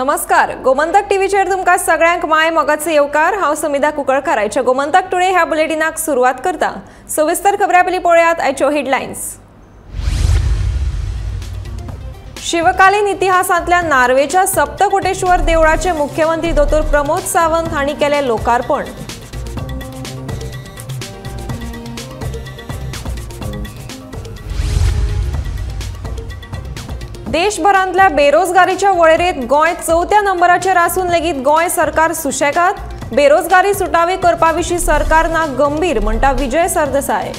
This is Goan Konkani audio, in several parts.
नमस्कार, गोमंतक टीव्हीचेर तुमकां सगळ्यांक my मोगाचो येवकार। हांव समिधा कुंकळकार। आयच्या गोमंतक टुडे ह्या बुलेटिनाक सुरवात करता। सविस्तर खबरां पयलीं पळयात आयच्यो हेडलायन्स। शिवकालीन इतिहासांतल्या नार्वेच्या सप्तकोटेश्वर देवळाचे मुख्यमंत्री दोतोर प्रमोद सावंत हांणी केलें लोकार्पण। देशभरांतल्या बेरोजगारीच्या वळेरेंत गोंय चवथ्या नंबराचेर आसून लेगीत गोंय सरकार सुशेगाद। बेरोजगारी सुटावी करपा विशीं सरकार ना गंभीर, म्हणटा विजय सरदेसाय।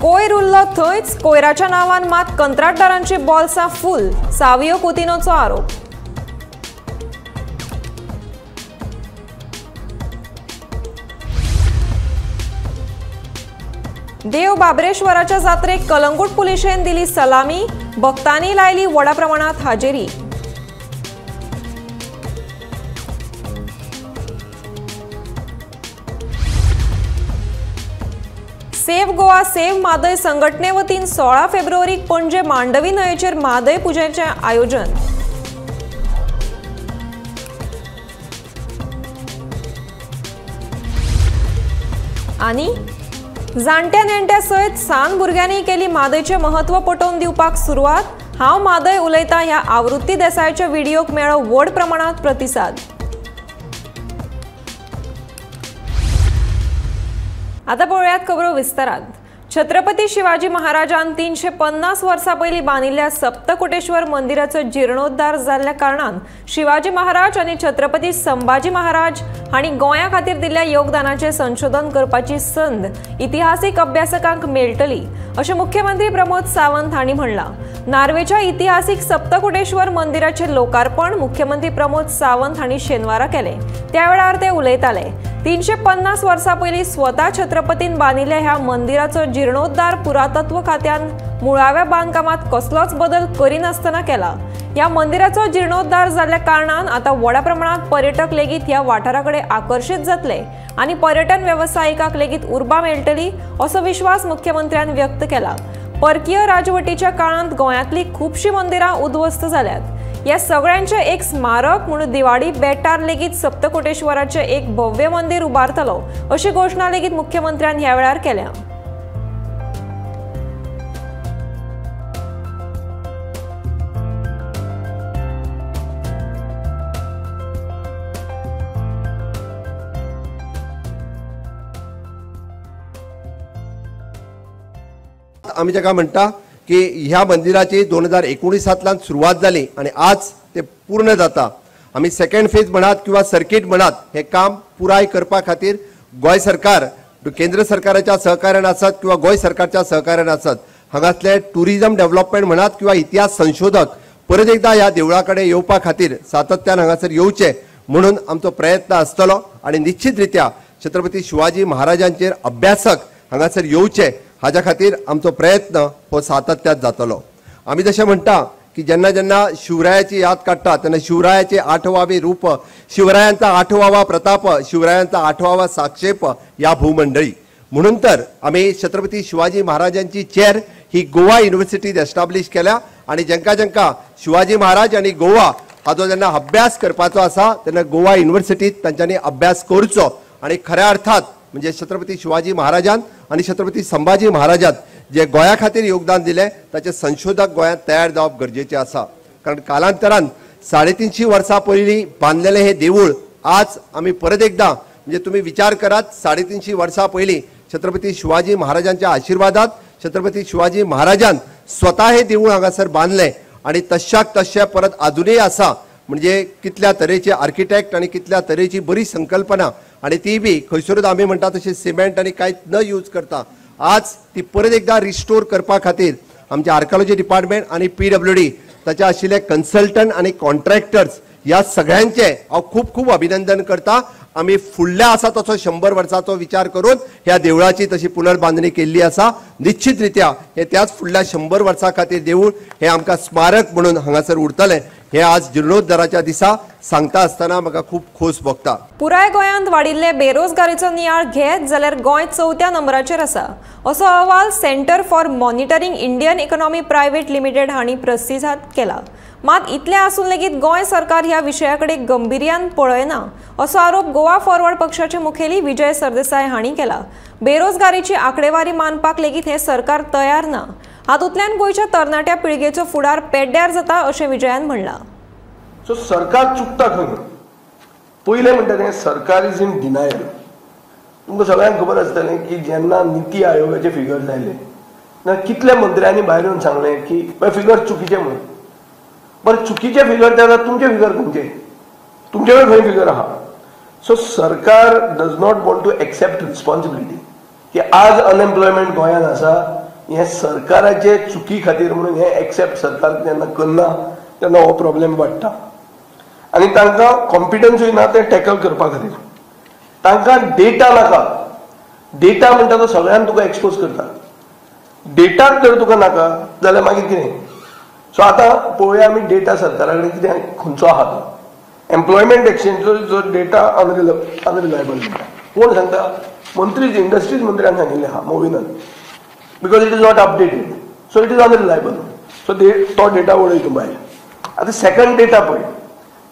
कोयर उरलो थंयच, कोयराच्या नांवान मात कंत्राटदारांची बोल्सां फूल, सावियो कुतिनोचो आरोप। देव बाबरेश्वराच्या जात्रेक कलंगूट पुलिशेन दिली सलामी, भक्तांनी लायली व्हडा प्रमाणात हाजेरी। सेव्ह गोवा सेव्ह म्हादय संघटने वतीन 16 फेब्रुवारीक पणजे मांडवी न्हंयेचेर म्हादय पुजेचें आयोजन। आनी जाणट्या नेणट्या सयत सान भुरग्यांनी केली म्हादयचें म्हत्व पटोवन दिवपाक सुरवात। हांव म्हादय उलयता ह्या आवृत्ती देसायाच्या व्हिडियोक मेळ्ळो व्हड प्रमाणात प्रतिसाद। आतां पळोवयात खबरो विस्तारात। छत्रपती शिवाजी महाराजान 350 वर्सां पयलीं बांदिल्ल्या सप्तकोटेश्वर मंदिराचो जिर्णोद्धार जाल्ल्या कारणान शिवाजी महाराज आनी छत्रपती संभाजी महाराज हांणी गोंया खातीर दिल्ल्या योगदानाचें संशोधन करपाची संद इतिहासीक अभ्यासकांक मेळटली, अशें मुख्यमंत्री प्रमोद सावंत हांणी म्हणलां। नार्वेच्या इतिहासीक सप्तकोटेश्वर मंदिराचें लोकार्पण मुख्यमंत्री प्रमोद सावंत हांणी शेनवारा केलें। त्या वेळार ते उलयताले। 350 वर्सां पयलीं स्वता छत्रपतीन बांदिल्ल्या ह्या मंदिराचो जिर्णोद्धार पुरातत्व खात्यान मुळाव्या बांदकामात कसलोच बदल करिनासतना केला। ह्या मंदिराचो जिर्णोद्धार जाल्ल्या कारणान आतां व्हडा प्रमाणात पर्यटक लेगीत ह्या वाठारा कडेन आकर्शीत जातले आनी पर्यटन वेवसायिकांक लेगीत उर्बा मेळटली, असो विश्वास मुख्यमंत्र्यान व्यक्त केला। परकीय राजवटीच्या काळांत गोंयांतली खुबशीं मंदिरां उद्ध्वस्त जाल्यात। ह्या सगळ्यांचें एक स्मारक म्हणून दिवाडी बेटार लेगीत सप्तकोटेश्वराचें एक भव्य मंदिर उबारतलो, अशी घोशणा लेगीत मुख्यमंत्र्यान ह्या वेळार केल्या। आमी जाका म्हणटा की ह्या मंदिराची 2019 सुरवात जाली आनी आज ते पूर्ण जाता। आमी सेकंड फेज म्हणात किंवा सर्कीट म्हणात, हे काम पुराय करपा खातीर गोंय सरकार केंद्र सरकाराच्या सहकार्यान आसत किंवा गोंय सरकारच्या सहकार्यान आसत, हांगासले टुरिजम डेव्हलपमेंट म्हणात किंवा इतिहास संशोधक परत एकदा ह्या देवळा कडेन येवपा खातीर सातत्यान हांगासर येवचे म्हणून आमचो प्रयत्न आसतलो आनी निश्चित रित्या छत्रपती शिवाजी महाराजांचेर अभ्यासक हांगासर येवचे हाज्या खातीर आमचो प्रयत्न हो सातत्यात जातलो। आमी जशें म्हणटा की जेन्ना जेन्ना शिवरायाची याद काडटा तेन्ना शिवरायाचे आठवावे रूप, शिवरायांचा आठवावा प्रताप, शिवरायांचा आठवावा साक्षेप ह्या भूमंडळी, म्हणून तर आमी छत्रपती शिवाजी महाराजांची चेअर ही गोवा युनिवर्सिटीत एस्टाब्लीश केल्या आनी जेंका जेंका शिवाजी महाराज आनी गोवा हाजो जेन्ना अभ्यास करपाचो आसा तेन्ना गोवा युनिवर्सिटीत तांच्यांनी अभ्यास करचो आनी खऱ्या अर्थात म्हणजे छत्रपती शिवाजी महाराजान आनी छत्रपती संभाजी महाराजान जे गोंया खातीर योगदान दिलें ताचे संशोधक गोंयांत तयार जावप गरजेचें आसा। कारण कालांतरान 350 वर्सां पयलीं बांदलेलें हें देवूळ आज आमी परत एकदां म्हणजे तुमी विचार करात, 350 वर्सां पयलीं छत्रपती शिवाजी महाराजांच्या आशिर्वादात छत्रपती शिवाजी महाराजान स्वता हें देवूळ हांगासर बांदलें आनी तश्याक तशें परत आजुनूय आसा। म्हणजे कितल्या तरेचे आर्किटेक्ट आनी कितल्या तरेची बरी संकल्पना आनी ती बी खंयसरूच आमी म्हणटा तशें सिमेंट आनी कांयच न यूज करता आज ती परत एकदां रिस्टोर करपा खातीर आमचे आर्किओलॉजी डिपार्टमेंट आनी PWD ताचे आशिल्ले कन्सल्टंट आनी कॉन्ट्रॅक्टर्स ह्या सगळ्यांचें हांव खूब खूब अभिनंदन करता। आमी फुडल्या आसा तसो 100 वर्सांचो विचार करून ह्या देवळाची तशी पुनर्बांदणी केल्ली आसा। निश्चित रित्या हे त्याच फुडल्या 100 वर्सां खातीर देवूळ हे आमकां स्मारक म्हणून हांगासर उरतलें हे आज जिर्णोद्धाराच्या दिसा सांगता आसतना म्हाका खूब खोस भोगता. पुराय गोंयांत वाडिल्ले बेरोजगारीचो नियाळ घेत जाल्यार गोंय 4थ्या नंबराचेर आसा असो अहवाल centre for monitoring Indian economy private limited हांणी प्रसिद्ध केला. मात इतलें आसून लेगीत गोंय सरकार ह्या विशया कडेन गंभीर्यान पळयना असो आरोप गोवा फॉरवर्ड पक्षाचे मुखेली विजय सरदेसाय हांणी केला. बेरोजगारीची आंकडेवारी मानपाक लेगीत हें सरकार तयार ना. हातूंतल्यान गोंयच्या तरणाट्या पिळगेचो फुडार पेड्ड्यार जाता अशें विजयान म्हणलां. सो सरकार चुकता खंय? पयलें म्हणटा तें सरकार is in denial. तुमकां सगळ्यांक खबर आसतलें की जेन्ना निती आयोगाचे फिगर्स आयले तेन्ना कितल्या मंत्र्यांनी भायर येवन सांगलें की फिगर चुकीचे म्हणून. बरें, चुकीचे फिगर जाल्यार तुमचे फिगर खंयचे? तुमचे कडेन खंय फिगर आहा? सो सरकार does not want to accept responsibility की आज अनएम्प्लॉयमेंट गोंयांत आसा हें सरकाराचे चुकी खातीर म्हणून हें एक्सेप्ट सरकार जेन्ना करना तेन्ना हो प्रॉब्लेम वाडटा आनी तांकां कॉम्पिटन्सूय ना तें टॅकल करपा खातीर. तांकां डेटा नाका. डेटा म्हणटा तो सगळ्यांक तुका एक्सपोज करता. डेटाच जर तुका नाका जाल्यार मागीर कितें? सो आतां पळोवया आमी डेटा सरकारा कडेन कितें खंयचो आहा तो. एम्प्लॉयमेंट एक्सचेंजचो जो डेटा अनरिलायबल म्हणटा. कोण सांगता? मंत्री, इंडस्ट्रीज मंत्र्यान सांगिल्लें आहा मोविनान, because it is not updated, so it is unreliable. So तो डेटा उडय तूं भायर. आतां सेकंड डेटा पळय,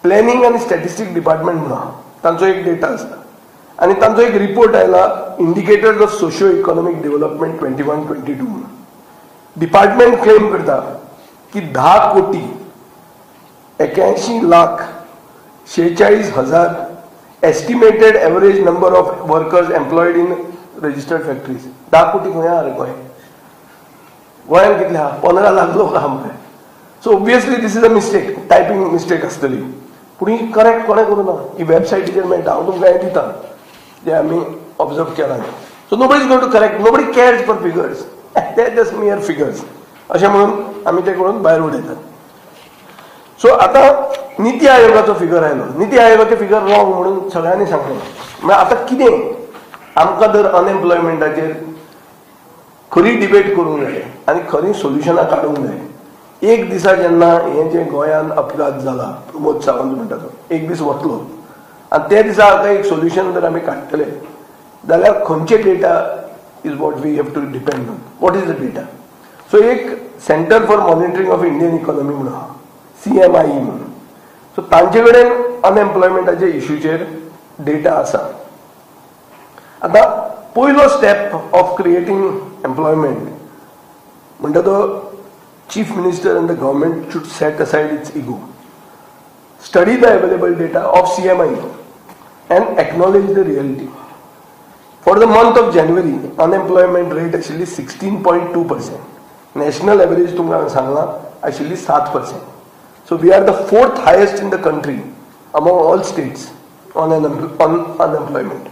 प्लॅनिंग आनी स्टॅटिस्टीक डिपार्टमेंट म्हणून आहा, तांचो एक डेटा आसता आनी तांचो एक रिपोर्ट आयला indicators of socio economic development 21-22 म्हणून. डिपार्टमेंट क्लेम करता की 10,81,46,000 estimated average number of workers employed in registered factories. 10 कोटी खंय आहा रे गोंय? गोंयांत कितले आहा? 15 लाख लोक आहा मरे. So obviously this is a mistake, typing mistake आसतली. पूण ही करेक्ट कोणें करूं ना. ही वेबसायटीचेर मेळटा, हांव तुमकां हें दिता जे आमी ऑब्जर्व केला. So nobody is going to correct, nobody cares for figures, they just mere figures अशें म्हणून आमी ते करून भायर उडयतात. सो आतां निती आयोगाचो फिगर आयलो. निती आयोगाचे फिगर रॉंग म्हणून सगळ्यांनी सांगलें. म्हळ्यार आतां कितें आमकां जर अनएम्प्लॉयमेंटाचेर खरी डिबेट करूंक जाय आनी खरी सोल्युशनां काडूंक जाय. एक दिसा जेन्ना हें जें गोंयांत अपघात जाला प्रमोद सावंत म्हणटा तो एक दीस वतलो आनी त्या दिसा आतां एक सोल्युशन जर आमी काडटले जाल्यार खंयचे data is what we have to depend on, what is the data. So एक centre for monitoring of Indian economy म्हणून आहा, CMIE म्हणून. सो तांचे कडेन अनएम्प्लॉयमेंटाच्या इश्यूचेर डेटा आसा. आतां पयलो स्टेप ऑफ क्रिएटींग एम्प्लॉयमेंट म्हणटा तो chief minister and the government should set aside its ego, study the available data of CMIE and acknowledge the reality. For the month of January unemployment rate आशिल्ली 16.2%. नॅशनल एवरेज तुमकां हांवें सांगलां आशिल्ली 7%. So we are the 4th highest in the country among all states on unemployment.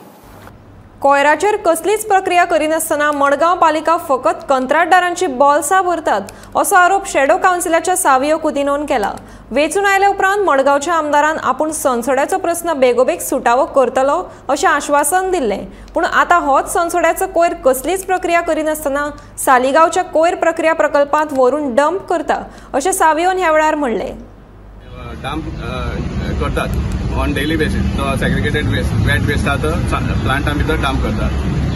कोयराचेर कसलीच प्रक्रिया करिनासतना मडगांव पालिका फकत कंत्राटदारांची बोल्सां भरतात असो आरोप शेडो कावन्सिलाच्या सावियो कुतिनोन केला. वेंचून आयले उपरांत मडगांवच्या आमदारान आपूण सनसोड्याचो प्रस्न बेगोबेग सुटावो करतलो अशें आश्वासन दिल्लें. पूण आतां होच सनसोड्याचो कोयर कसलीच प्रक्रिया करिनासतना सालिगांवच्या कोयर प्रक्रिया प्रकल्पांत व्हरून डंप करता अशें सावियोन ह्या वेळार म्हणलें. डंप करतात ऑन डेली बेसीस, तो सेग्रिगेटेड वेस्ट, वेट वेस्ट आहा तो प्लांटा भितर डंप करतात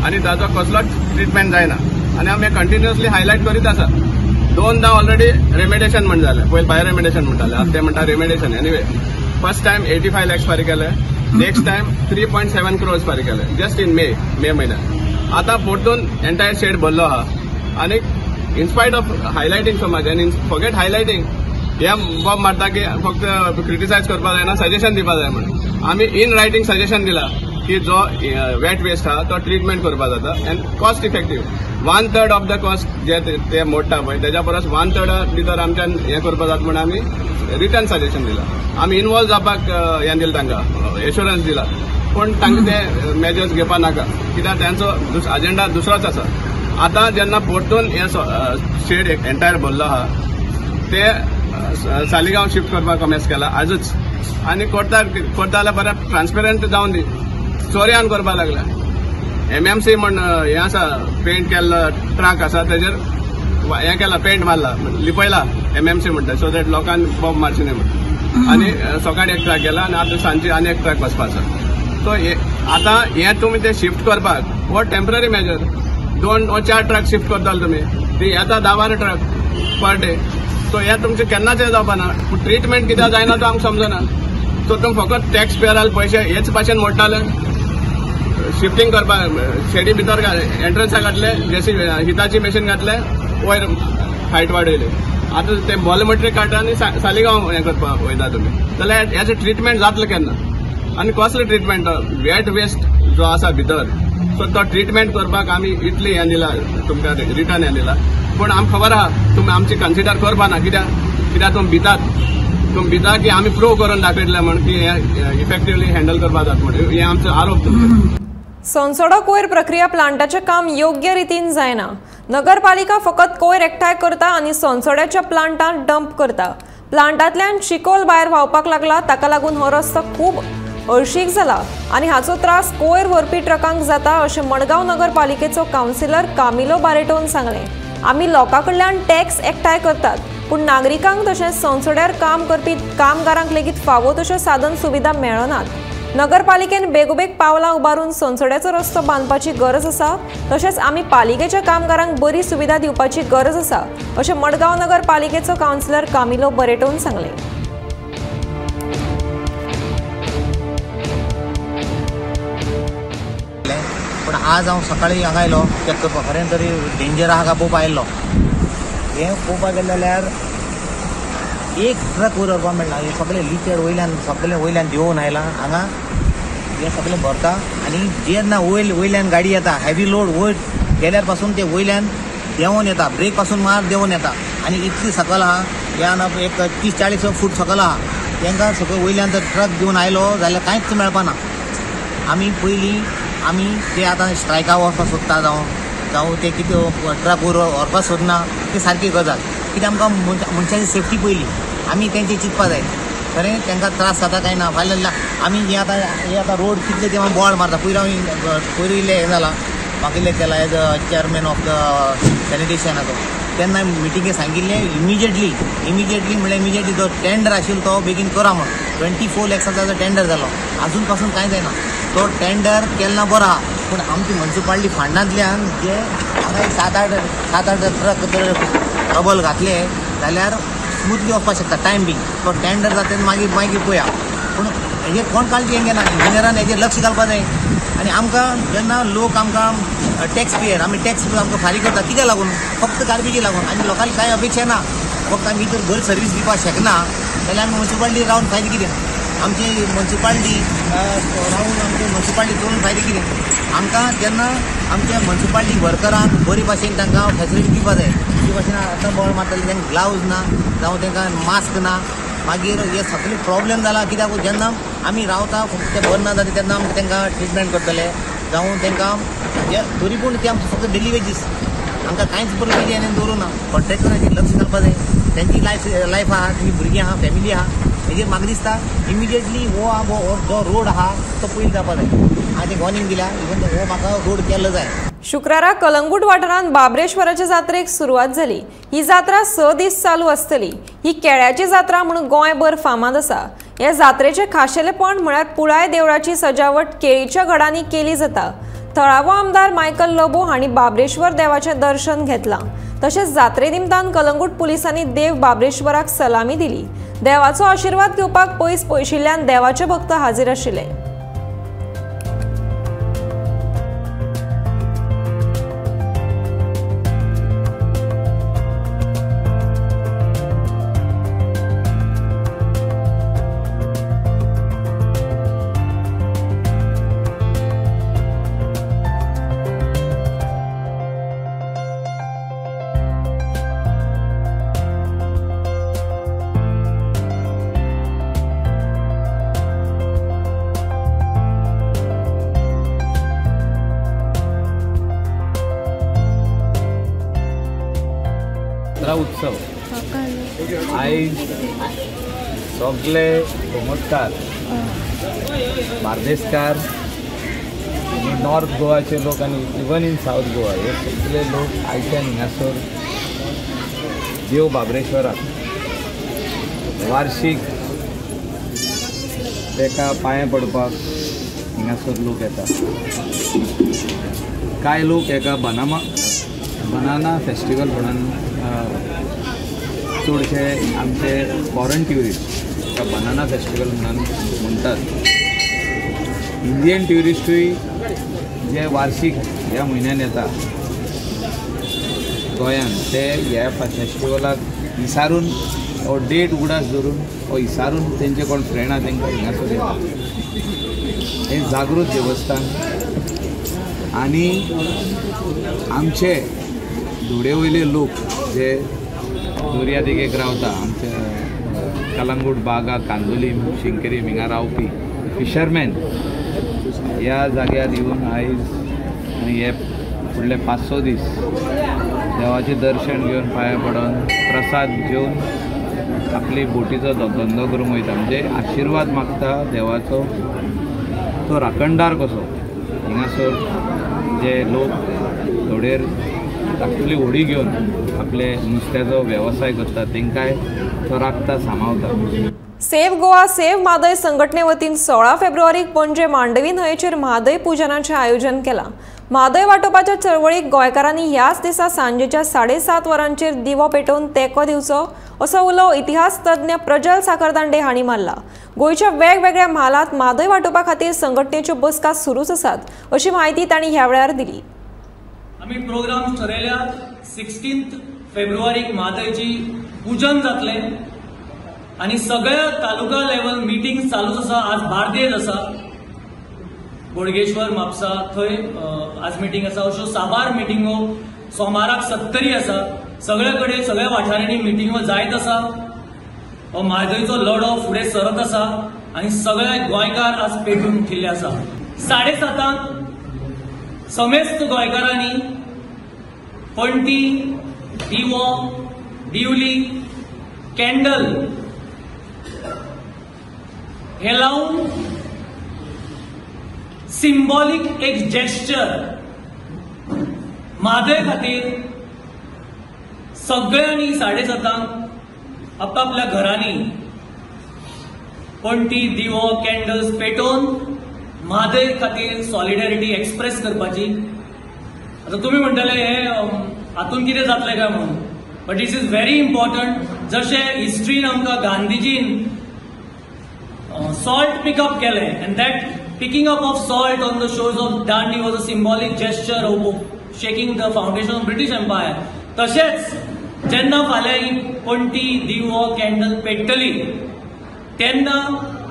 आनी ताजो कसलोच ट्रिटमेंट जायना आनी आमी कंटिन्युअसली हायलायट करीत आसा. दोनदा ऑलरेडी रेमेडेशन म्हण जालें, पयलीं बायो रेमेडेशन म्हणटाले, आतां ते म्हणटा रेमेडेशन. एनिवे फर्स्ट टायम 85 लॅक्स फारीक केले, नेक्स्ट टायम 3.7 क्रोर्स फारीक केले जस्ट इन मे म्हयन्यात. आतां परतून एंटायर शेड भरलो आहा आनी in spite of highlighting so much आनी फॉरगेट हायलायटींग, हे बॉब मारता की फक्त क्रिटिसायज करपाक जायना, सजेशन दिवपाक जाय म्हणून. आमी इन रायटींग सजेशन दिला की जो वेट वेस्ट आहा तो ट्रिटमेंट करपाक जाता and cost effective. 1/3 of the cost जे ते मोडटा पळय तेज्या परस 1/3 भितर आमच्यान हें करपाक जाता म्हूण आमी रिटर्न सजेशन दिला. आमी इनवॉल्व जावपाक हें दिलां, तांकां एश्योरन्स दिला, पूण तांकां ते मेजर्स घेवपाक नाका कित्याक तांचो एजेंडा दुसरोच आसा. आतां जेन्ना परतून हें शेड एंटायर भरलो आहा ते सालिगांव शिफ्ट करपाक कमेस केला आजूच आनी करता करता जाल्यार बरें ट्रान्सपेरंट जावन दी. चोरयान करपाक लागला. एमएमसी म्हण हें आसा, पेंट केल्लो ट्रक आसा तेजेर हें केला, पेंट मारला, लिपयला एमएमसी म्हणटा, सो that लोकांक बॉम्ब मारचे न्हय म्हण. आनी सकाळी एक ट्रक गेला आनी आतां सांजची आनी एक ट्रक वचपाचो. सो आतां हें तुमी ते शिफ्ट करपाक हो temporary major 2 or 4 truck shift करताले तुमी, ती येता 10-12 ट्रक पर डे. सो हें तुमचें केन्नाच जावपा ना. पूण ट्रिटमेंट कित्याक जायना तो आमकां समजना. सो तुमी फकत टॅक्स पेयराल पयशे हेच भाशेन मोडटाले. शिफ्टिंग करपाक शेडी भितर एंट्रन्सा घातले, जेसी हिताची मशीन घातले, वयर हायट वाडयली. आतां ते बॉलमट्रीक काडटा आनी सालिगांव हें करपाक वयता तुमी, जाल्यार हेचें ट्रिटमेंट जातलें केन्ना आनी कसलें ट्रिटमेंट? वेट वेस्ट जो आसा भितर, सो तो ट्रिटमेंट करपाक आमी इतली हें दिला तुमकां, रिटर्न हें दिला. पूण आमकां खबर आहा तुमी आमची कन्सिडर करपा ना. कित्याक कित्याक तुमी भितात, तुमी भिता की आमी प्रूव करून दाखयतले म्हण की हें इफेक्टिवली हँडल करपाक जाता म्हण, हें आमचो आरोप तुमचो. सोनसोडो कोयर प्रक्रिया प्लांटाचें काम योग्य रितीन जायना. नगरपालिका फकत कोयर एकठांय करता आनी सोनसोड्याच्या प्लांटांत डंप करता. प्लांटांतल्यान चिकोल भायर व्हांवपाक लागला, ताका लागून हो रस्तो खूब हळशीक जाला आनी हाचो त्रास कोयर व्हरपी ट्रकांक जाता अशें मडगांव नगरपालिकेचो कावन्सिलर कामिलो बारेटोन सांगलें. आमी लोकां कडल्यान टॅक्स एकठांय करतात, पूण नागरिकांक तशेंच सोनसोड्यार काम करपी कामगारांक लेगीत फावो तश्यो साधन सुविधा मेळनात. नगरपालिकेन बेगोबेग पावलां उबारून सोनसोड्याचो रस्तो बांदपाची गरज आसा, तशेंच आमी पालिकेच्या कामगारांक बरी सुविधा दिवपाची गरज आसा अशें मडगांव नगरपालिकेचो कावन्सिलर कामिलो बरेटोन सांगलें. पूण आज हांव सकाळी हांगा आयलो चॅक करपाक, खरें तरी डेंजर आहा काय पळोवपाक आयिल्लो. हें पळोवपाक गेलें जाल्यार एक ट्रक वयर व्हरपाक मेळना. हें सगळें लिचर वयल्यान सगळें वयल्यान देंवोवन आयलां हांगा, हें सगळें भरता आनी जेन्ना वयर वयल्यान गाडी येता हेवी लोड वयर गेल्यार पासून ते वयल्यान देंवोन येता, ब्रेक पासून मार देंवोन येता आनी इतली सकल आहा, ह्या एक 30-40 फूट सकल आहा. तांकां सगळें वयल्यान जर ट्रक घेवन आयलो जाल्यार कांयच मेळपाना. आमी पयलीं आमी ते आतां स्ट्रायकाक वचपाक सोदता, जावं जावं ते कितें ट्रक वयर व्हरपाक सोदना, ती सारकी गजाल. कित्याक आमकां मनशाची सेफ्टी पयली, आमी तेंचे चिंतपा जाय. खरें तांकां त्रास जाता काय ना. फाल्यां आमी हे आतां हे आतां रोड कितले ते बोवाळ मारता. पयलीं हांव पयलीं इल्लें हें जालां, म्हाका इल्लें केलां as a chairman of the सॅनिटेशनाचो, तेन्ना मिटिंगे सांगिल्लें इमिजिएटली इमिजिएटली म्हणल्यार इमिजिएटली जो टेंडर आशिल्लो तो बेगीन करा म्हण. 24 लॅक्सांचो टेंडर जालो, आजून पासून कांय जायना. तो टेंडर केलो ना बरो आहा, पूण आमची म्युनिसिपालिटी फंडांतल्यान जे हांगा एक 7-8 ट्रक जर डबल घातले जाल्यार स्मूथली वचपाक शकता टायम बीन. तो टेंडर जाता मागीर मागीर पळया. पूण हेजेर कोण काळजी घेना, इंजिनियरान हेजेर लक्ष घालपाक जाय. आनी आमकां जेन्ना लोक आमकां टॅक्स पेयर, आमी टॅक्स आमकां फारीक करता कित्याक लागून? फक्त गार्बेजी लागून. आनी लोकांक कांय अपेक्षा ना, फक्त आमी जर बरी सर्वीस दिवपाक शकना जाल्यार आमी म्युनिसिपालिटी रावन फायदो कितें? आमची म्युनिसिपालिटी रावन आमची म्युनिसिपालिटी चलोवन फायदो कितें? आमकां जेन्ना आमच्या म्युनिसिपालिटी वर्करांक बरे भाशेन तांकां फेसिलिटी दिवपाक जाय. जे भाशेन आतां बोवाळ मारताले तांकां ग्लावज ना, जावं तांकां मास्क ना, मागीर हे सगळे प्रॉब्लेम जाला. कित्याक जेन्ना आमी रावता फक्त ते बरें ना जाता तेन्ना आमी तांकां ट्रिटमेंट करतले, जावं तांकां तरी पूण ते आमचे फक्त डेली वेजीस, आमकां कांयच बरें वेजी दवरूं ना. कॉन्ट्रॅक्टराचेर लक्ष घालपाक जाय. तेंची लायफ आहा, तेंची भुरगीं आहा, फॅमिली आहा. हेजेर म्हाका दिसता इमिजिएटली हो जो रोड आहा तो पयलीं जावपाक जाय. आनी वॉर्निंग दिल्या इवन हो म्हाका रोड केल्लो जाय. शुक्रारा कलंगूट वाठारांत बाबरेश्वराचे जात्रेक सुरवात जाली. ही जात्रा 6 दीस चालू आसतली. ही केळ्याची जात्रा म्हणून गोंयभर फामाद आसा. हे जात्रेचें खाशेलेपण म्हळ्यार पुराय देवळाची सजावट केळीच्या घडांनी केली जाता. थळावो आमदार मायकल लोबो हांणी बाबरेश्वर देवाचें दर्शन घेतलां. तशेंच जात्रे निमतान कलंगूट पुलिसांनी देव बाबरेश्वराक सलामी दिली. देवाचो आशिर्वाद घेवपाक पयस पयशिल्ल्यान देवाचे भक्त हाजीर आशिल्ले. उत्सव आयज सगळे गोमटकार, बार्देसकार, नॉर्थ गोवाचे लोक आनी इवन इन सावथ गोवा हे सगळे लोक आयच्यान हिंगासर देव बाबरेश्वराक वार्षिक ताका पांये पडपाक हिंगासर लोक येता. कांय लोक हेका बनाना फेस्टिवल म्हणून चडशे आमचे फॉरन ट्युरिस्ट हेका बनाना फेस्टिवल म्हणून म्हणटात. इंडियन ट्युरिस्टूय जे वार्षिक ह्या म्हयन्यान येता गोंयान ते ह्या फेस्टिवलाक इसारून हो डेट उगडास धरून हो इसारून तेंचे कोण फ्रेंड आहा तेंकां हिंगासर येता. हें जागृत देवस्थान आनी आमचे धुडे वयले लोक जे दर्या देगेक रावता, आमचे कलंगूट, बागा, कांदोलीम, शिंकेरी हिंगा रावपी फिशरमॅन ह्या जाग्यार येवन आयज आनी हे फुडले 5-6 दीस देवाचें दर्शन घेवन पांया पडोन प्रसाद घेवन आपली बोटीचो धंदो करूंक वयता. म्हणजे आशिर्वाद मागता देवाचो, तो राखणदार कसो. हिंगासर जे लोक धोडेर धाकटुली होडी घेवन आपले नुस्त्याचो वेवसाय करता तेंकांय तो राखता, सांबाळता. सेव्ह गोवा सेव्ह म्हादय संघटने वतीन 16 फेब्रुवारीक पणजे मांडवी न्हंयेचेर म्हादय पुजनाचें आयोजन केलां. म्हादय वाटोवपाच्या चळवळीक गोंयकारांनी ह्याच दिसा सांजेच्या 7:30 वरांचेर दिवो पेटोवन तेंको दिवचो असो उलो इतिहास तज्ञ प्रजल साखरदांडे हांणी मारला. गोंयच्या वेगवेगळ्या म्हालांत म्हादय वाटोवपा खातीर संघटनेच्यो बसका सुरूच आसात अशी म्हायती तांणी ह्या वेळार दिली. आमी प्रोग्राम ठरयल्या 16 फेब्रुवारीक म्हादयची पूजन जातलें आनी सगळ्या तालुका लेवल मिटींग चालूच आसा. आज बार्देज आसा, बोडगेश्वर, म्हापसा थंय आज मिटींग आसा. अश्यो साबार मिटिंगो सोमाराक 70 आसा. सगळे कडेन सगळ्या वाठारांनी मिटिंगो जायत आसा. हो म्हादयचो लढो फुडें सरत आसा आनी सगळे गोंयकार आज पेटून उठिल्ले आसा. 7:30 समेस्त गोंयकारांनी पणटी, दिवो, दिवली, कॅन्डल हे लावन सिंबॉलिक एक जेस्चर म्हादय खातीर सगळ्यांनी 7:30 आपापल्या घरांनी पणटी, दिवो, कॅन्डल्स पेटोवन म्हादय खातीर सॉलिडॅरिटी एक्सप्रेस करपाची. आतां तुमी म्हणटले हे हातून कितें जातलें काय म्हणून, but this is very important. जशें हिस्ट्रीन आमकां गांधीजीन सॉल्ट पिकअप केलें and that picking up of salt on the shores of Dandi was a symbolic gesture of shaking the foundation of British Empire. तशेंच जेन्ना फाल्यां ही पणटी, दिवो, कॅन्डल पेट्टली तेन्ना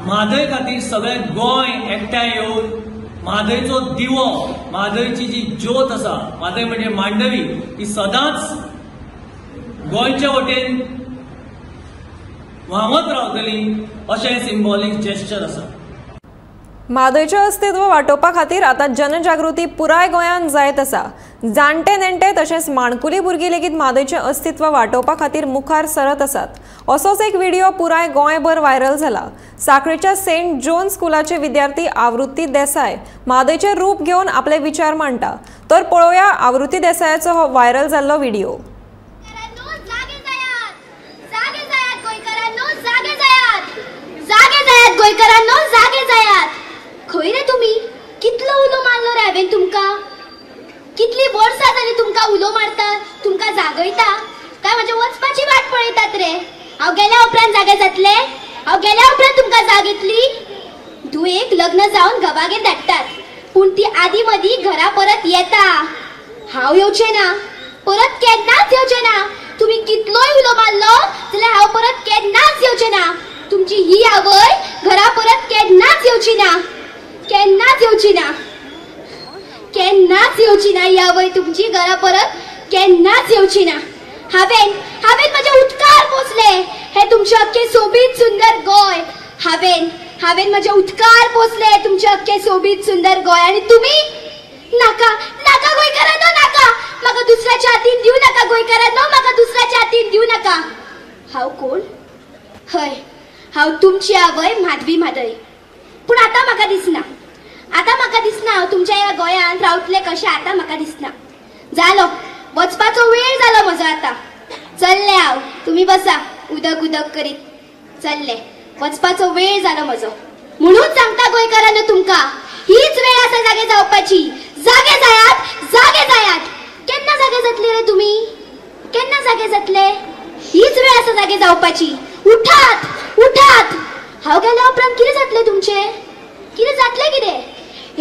म्हादय खातीर सगळें गोंय एकठांय येवन म्हादयचो दिवो, म्हादयची जी ज्योत आसा, म्हादय म्हणजे मांडवी, ती सदांच गोंयचे वटेन व्हांवत रावतली अशें सिंबॉलिक जेस्चर आसा. म्हादयचें अस्तित्व वाटोवपा खातीर आतां जनजागृती पुराय गोंयांत जायत आसा. जाणटे नेणटे तशेंच माणकुली भुरगीं लेगीत म्हादयचें अस्तित्व वाटोवपा खातीर मुखार सरत आसात. असोच एक व्हिडिओ पुराय गोंयभर व्हायरल जाला. साखळेच्या सेंट जोन स्कुलाचे विद्यार्थी आवृत्ती देसाय म्हादयचें रूप घेवन आपले विचार मांडटा. तर पळोवया आवृत्ती देसायाचो हो व्हायरल जाल्लो व्हिडिओ. गोंयकारांनो जागे जायात. खंय रे तुमी? कितलो उलो मारलो रे हांवें तुमकां? कितली वर्सां जाली तुमकां उलो मारता, तुमकां जागयता, काय म्हज्या वचपाची वाट पळयतात रे? हांव गेल्या उपरांत जागे जातले? हांव गेल्या उपरांत तुमकां जाग येतली? धुवेक लग्न जावन घोवागेर धाडटात, पूण ती आदी मदीं घरा परत येता. हांव येवचें ना, परत केन्नाच येवचें ना. तुमी कितलोय उलो मारलो जाल्यार हांव परत केन्नाच येवचें ना. तुमची ही आवय घरा परत केन्नाच येवची ना, केन्नाच येवची ना, केन्नाच येवची ना. ही आवय तुमची घरा परत केन्नाच येवची ना. हांवें हांवें म्हजे उदकार पोसले हे तुमचे अख्खे सोबीत सुंदर गोंय. हांवें हांवें म्हजे उदकार पोसले तुमचे अख्खे सोबीत सुंदर गोंय. आनी तुमी नाका, नाका गोंयकारांनो, नाका. म्हाका दुसऱ्याच्या हातीन दिवं नाका गोंयकारांनो, म्हाका दुसऱ्याच्या हातीन दिवं नाका. हांव कोण? हय, हांव तुमची आवय माधवी म्हादय. पूण आतां म्हाका दिसना, आतां म्हाका दिसना हांव तुमच्या ह्या गोंयांत रावतलें कशें. आतां म्हाका दिसना. जालो, वचपाचो वेळ जालो म्हजो. आतां चल्लें हांव, तुमी बसा उदक उदक करीत. चल्लें, वचपाचो वेळ जालो म्हजो. म्हणून सांगता गोंयकारांनो तुमकां, हीच वेळ आसा जागे जावपाची. जागे जायात, जागे जायात. केन्ना जागे जातले रे तुमी? केन्ना जागे जातले? हीच वेळ आसा जागे जावपाची. उठात, उठात. हांव गेल्या उपरांत कितें जातलें तुमचें? कितें जातलें? कितें?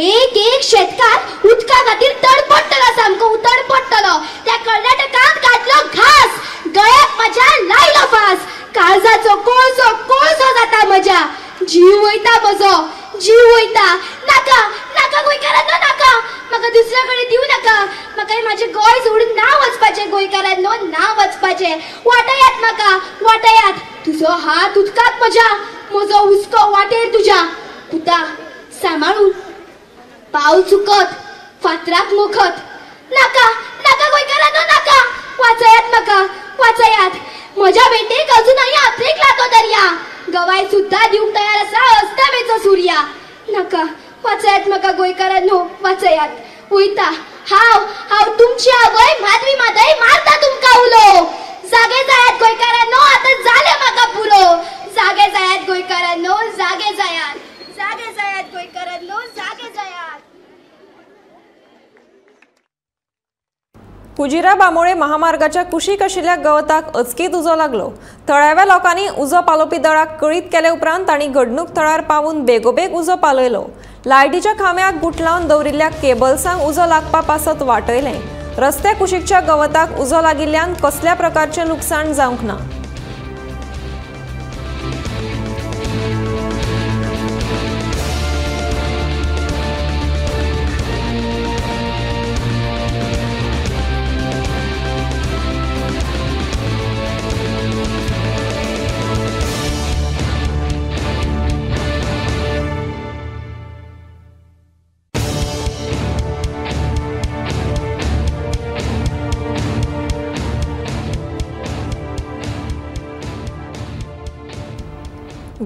एक एक शेतकार उदका खातीर तडपडटलो, सामको तडपडटलो. त्या कर्नाटकान घातलो घास, गळ्याक म्हज्या लायलो फास. काळजाचो कोळसो कोळसो जाता म्हज्या, जीव वयता म्हजो, जीव वयता. नाका, नाका गोंयकारांनो, नाका. म्हाका दुसऱ्या कडेन दिवं नाका. म्हाका म्हाजें गोंय सोडून ना वचपाचें गोंयकारांनो, ना वचपाचें. वाटयात म्हाका, वाटयात. तुजो हात उदकाक म्हज्या, म्हजो हुस्को वाटेर तुज्या. पुता सांबाळून, पावल चुकत, फातराक मोखत. नाका, नाका गोंयकारांनो, नाका. वाचयात म्हाका, वाचयात. म्हज्या बेटेक अजूनही हातरेकला तो दर्या, गवाय सुद्धा दिवंक तयार आसा अस्तावेचो सुर्या. नाका, वाचयात म्हाका गोंयकारांनो, वाचयात. वयता हांव, हांव तुमची आवय माधवी माधय मारता तुमकां उलो. जागे जायात गोंयकारांनो, आतां जालें म्हाका पुरो. जागे जायात गोंयकारांनो, जागे जायात. जागे जायात गोंयकारांनो, जागे जायात. कुजिरा बांबोळे महामार्गाच्या कुशीक आशिल्ल्या गवताक अचकीत उजो लागलो. थळाव्या लोकांनी उजो पालोवपी दळाक कळीत केले उपरांत तांणी घडणूक थळार पावून बेगोबेग उजो पालयलो. लायटीच्या खांब्याक गुठलावन दवरिल्ल्या केबल्सांक उजो लागपा पासत वाटयलें. रस्त्या कुशीकच्या गवताक उजो लागिल्ल्यान कसल्या प्रकारचें लुकसाण जावंक ना.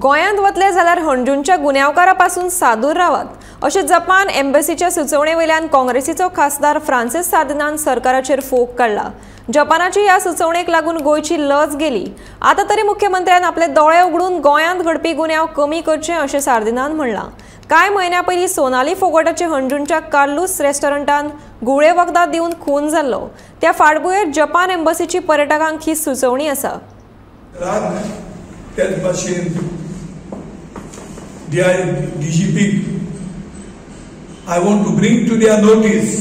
गोंयांत वतले जाल्यार हणजूणच्या गुन्यांवकारा पासून सादूर रावात अशें जपान एम्बसीच्या सुचोवणे वयल्यान काँग्रेसीचो खासदार फ्रांसीस सार्दिनान सरकाराचेर फोग काडला. जपानाची ह्या सुचोवणेक लागून गोंयची लज गेली. आतां तरी मुख्यमंत्र्यान आपले दोळे उगडून गोंयांत घडपी गुन्यांव कमी करचे अशें सार्दिनान म्हणलां. कांय म्हयन्यां पयलीं सोनाली फोगटाचे हणजूणच्या कार्लूस रेस्टॉरंटान घुंवळे वखदां दिवन खून जाल्लो. त्या फाटभुंयेर जपान एम्बसीची पर्यटकांक ही सुचोवणी आसा. DGP, I want to bring to their notice,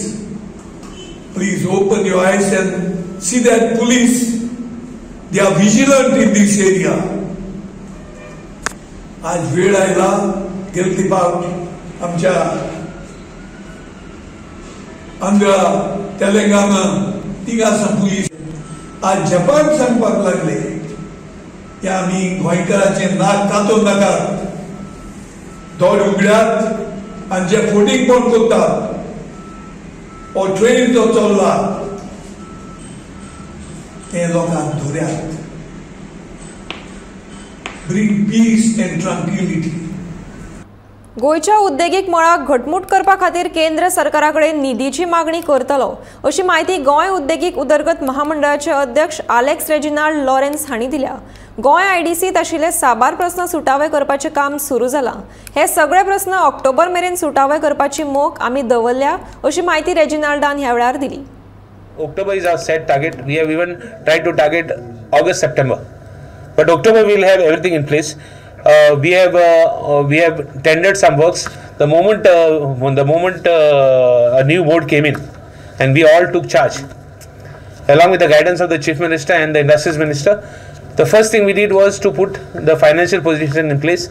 please open your eyes and see that police, they are vigilant in this area. आज वेळ आयला गेल्ली पावट आमच्या आंध्रा तेलंगाना तिगा आसा पुलीस. आज जपान सांगपाक लागले की आमी गोंयकाराचें नाक कातोवन नाकात, दोळे उगड्यात आनी जे फोटींगपण करतात हो ट्रेन जो चल्ला ते लोकांक धोऱ्यात. Bring peace and tranquility. गोंयच्या उद्देगीक मळाक घटमूट करपा खातीर केंद्र सरकारा कडेन निधीची मागणी करतलो अशी म्हायती गोंय उद्देगीक उदरगत महामंडळाचे अध्यक्ष आलेक्स रेजिनाल्ड लॉरेन्स हांणी दिल्या. गोंय आयडीसीत आशिल्ले साबार प्रस्न सुटावे करपाचें काम सुरू जालां. हे सगळे प्रस्न ऑक्टोबर मेरेन सुटावे करपाची मोख आमी दवरल्या अशी म्हायती रेजिनाल्डान ह्या वेळार दिली. October is our set target. We have even tried to target August, September, but October we will have everything in place. We have tendered some works. The moment a new board came in, and we all took charge, along with the guidance of the Chief Minister and the Industries Minister. The first thing we did was to put the financial position in place.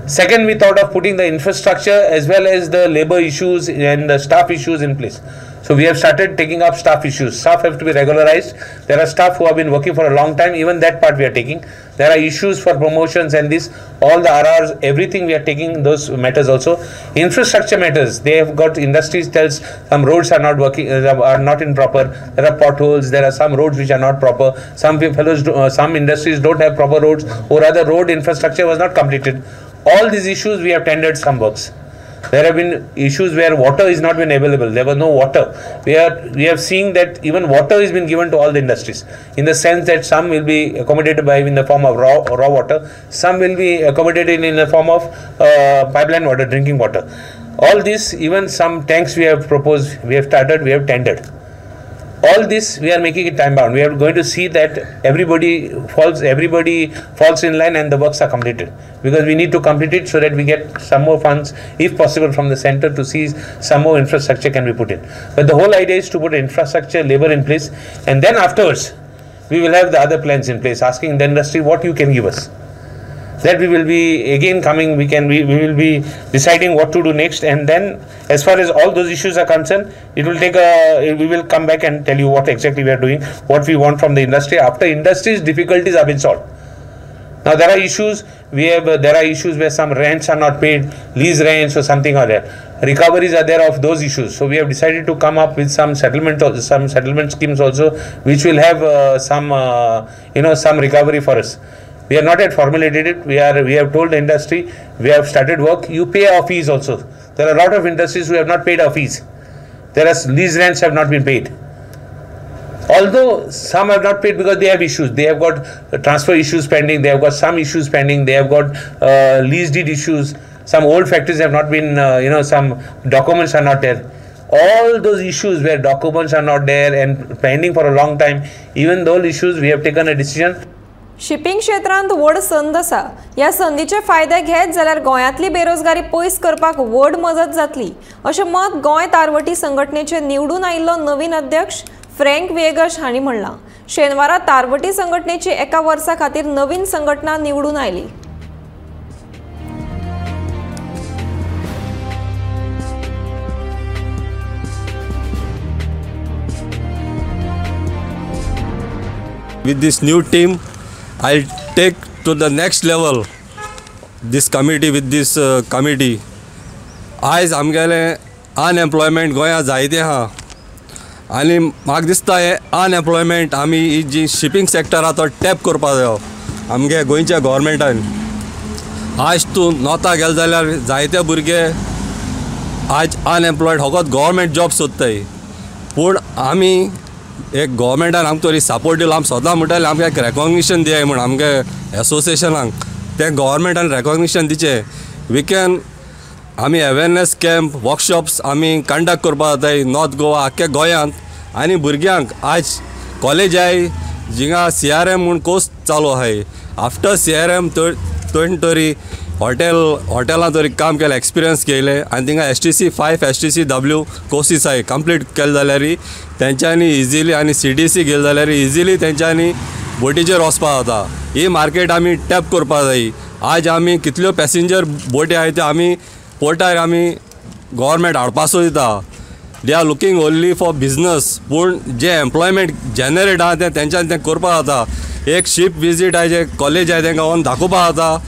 Second, we thought of putting the infrastructure as well as the labor issues and the staff issues in place. So we have started taking up staff issues. Staff have to be regularized. There are staff who have been working for a long time. Even that part we are taking. There are issues for promotions and this, all the RRs, everything we are taking those matters also. Infrastructure matters. They have got industries tells some roads are not working, are not in proper. There are potholes. There are some roads which are not proper. Some fellows, some industries don't have proper roads, or rather road infrastructure was not completed. All these issues we have tendered some works. There have been issues where water is not been available. There was no water. We have seen that even water has been given to all the industries, in the sense that some will be accommodated by in the form of raw water, some will be accommodated in the form of pipeline water, drinking water. All this, even some tanks we have proposed, we have started, we have tendered. All this we are making it time bound. We are going to see that everybody falls in line and the works are completed, because we need to complete it so that we get some more funds, if possible, from the center to see some more infrastructure can be put in. But the whole idea is to put infrastructure, labor in place, and then afterwards we will have the other plans in place, asking the industry what you can give us. That we will be again coming, we will be deciding what to do next, and then as far as all those issues are concerned, it will take a, we will come back and tell you what exactly we are doing, what we want from the industry after industry's difficulties have been solved. Now there are issues, we have there are issues where some rents are not paid, lease rents or something are there. Recoveries are there of those issues. So we have decided to come up with some settlement schemes also, which will have some some recovery for us. We are not yet formulated it. We have told the industry, we have started work. You pay our fees also. There are a lot of industries who have not paid our fees. There are lease rents have not been paid. Although some have not paid because they have issues. They have got transfer issues pending. They have got some issues pending. They have got lease deed issues. Some old factories have not been, some documents are not there. All those issues where documents are not there and pending for a long time, even those issues we have taken a decision. Shipping क्षेत्रांत व्हड संद आसा. ह्या संदीचे फायदे घेत जाल्यार गोंयांतली बेरोजगारी पयस करपाक व्हड मजत जातली अशें मत गोंय तारवटी संघटनेचे निवडून आयिल्लो नवीन अध्यक्ष फ्रँक विएगश हांणी म्हणलां. शेनवारा तारवटी संघटनेची एका वर्सा खातीर नवीन संघटना निवडून आयली. With this new team, I'll take to the next level this committee. With this committee, आयज आमगेले अनएम्प्लॉयमेंट गोंया जायते आहा आनी म्हाका दिसता हें अनएम्प्लॉयमेंट आमी ही जी शिपींग सेक्टर आहा तो टॅप करपा जायो आमगे गोंयच्या गोवोरमेंटान. आयज तूं नॉर्था गेले जाल्यार जायते भुरगे आयज अनएम्प्लॉयड फकत गोवोरमेंट जॉब सोदताय, पूण आमी एक गोवोरमेंटान आमकां तरी सपोर्ट दिलो. आमी सदां म्हणटाले आमकां एक रेकोग्निशन दियाय म्हूण आमगे एसोसिएशनाक, तें गोवोरमेंटान रेकोग्निशन दिचें. We can आमी अवेरनेस कॅम्प वर्कशॉप्स आमी कंडक्ट करपाक जाताय नॉर्थ गोवा आख्ख्या गोंयांत. आनी भुरग्यांक आज कॉलेज आहाय जिंगा CRM म्हूण कोर्स चालू आहाय. आफ्टर CRM थंय तरी हॉटेलां तरी काम केलें, एक्सपिरियन्स केलें आनी थिंगा STC 5 STC W courses आहाय कंप्लीट केले जाल्यार तेंच्यांनी इजिली आनी CDC गेले जाल्यार इजिली तेंच्यांनी बोटीचेर वचपाक जाता. ही मार्केट आमी टॅप करपाक जाय. आज आमी कितल्यो पॅसेंजर बोटी आहाय त्यो आमी पोर्टार आमी गोवोरमेंट हाडपा सोदिता. They are looking only for business, पूण जे एम्प्लॉयमेंट जनरेट आहा तें तेंच्यांनी तें करपाक जाता. एक शीप विजीट आहाय जे कॉलेज आहाय तेंकां वचून दाखोवपाक जाता.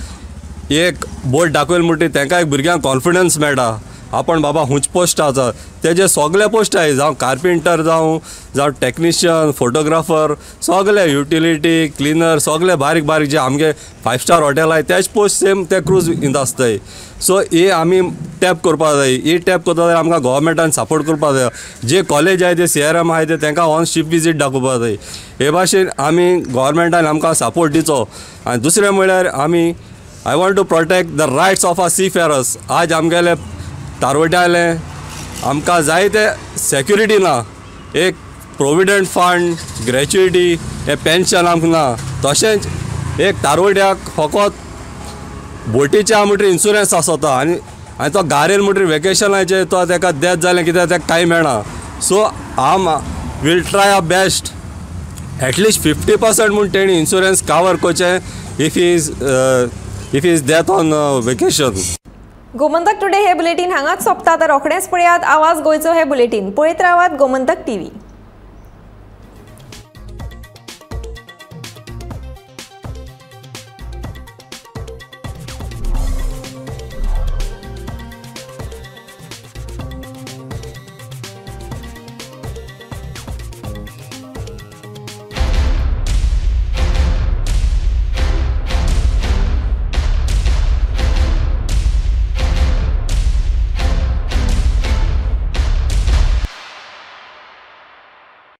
एक बोट दाखयल म्हणटकीर तेंकां एक भुरग्यांक कॉन्फिडन्स मेळटा आपण बाबा हुंच पोस्ट आसा. तेजे सगळे पोस्ट आहाय, जावं कार्पेंटर जावं जावं टॅक्निशियन, फोटोग्राफर, सगळे युटिलिटी क्लिनर, सगळे बारीक बारीक जे आमगे 5 स्टार हॉटेल आहाय तेच पोस्ट सेम ते क्रूज हिंद आसताय. सो हे आमी टॅप करपाक जाय. ही टॅप करता जाल्यार आमकां गोवोरमेंटान सपोर्ट करपाक जाय. जे कॉलेज आहाय ते CRM आहाय ते तेंकां ऑन शीप विजीट दाखोवपाक जाय. हे भाशेन आमी गोवोरमेंटान आमकां सपोर्ट दिचो. आनी दुसरें म्हळ्यार आमी I want to protect the rights of our seafarers. आज आमगेले तारवट्याले आमकां जायते सेक्युरिटी ना, एक प्रोविडंट फंड, ग्रॅच्युइटी, हें पेन्शन आमकां ना. तशेंच एक तारवट्याक फकत बोटीच्या म्हणटरी इन्शुरन्स आसता आनी आनी तो गारेल म्हणटरी वेकेशनाचेर तो तेका डेथ जालें कितें तेका कांय मेळना. सो आम will try our best at least 50% म्हूण तेणी इन्शुरन्स कवर करचें if is death on vacation. Gomantak today हे बुलेटीन हांगाच सोंपता. तर रोखडेंच पळयात आवाज गोंयचो हे बुलेटीन. पळयत रावात गोमंतक टीव्ही.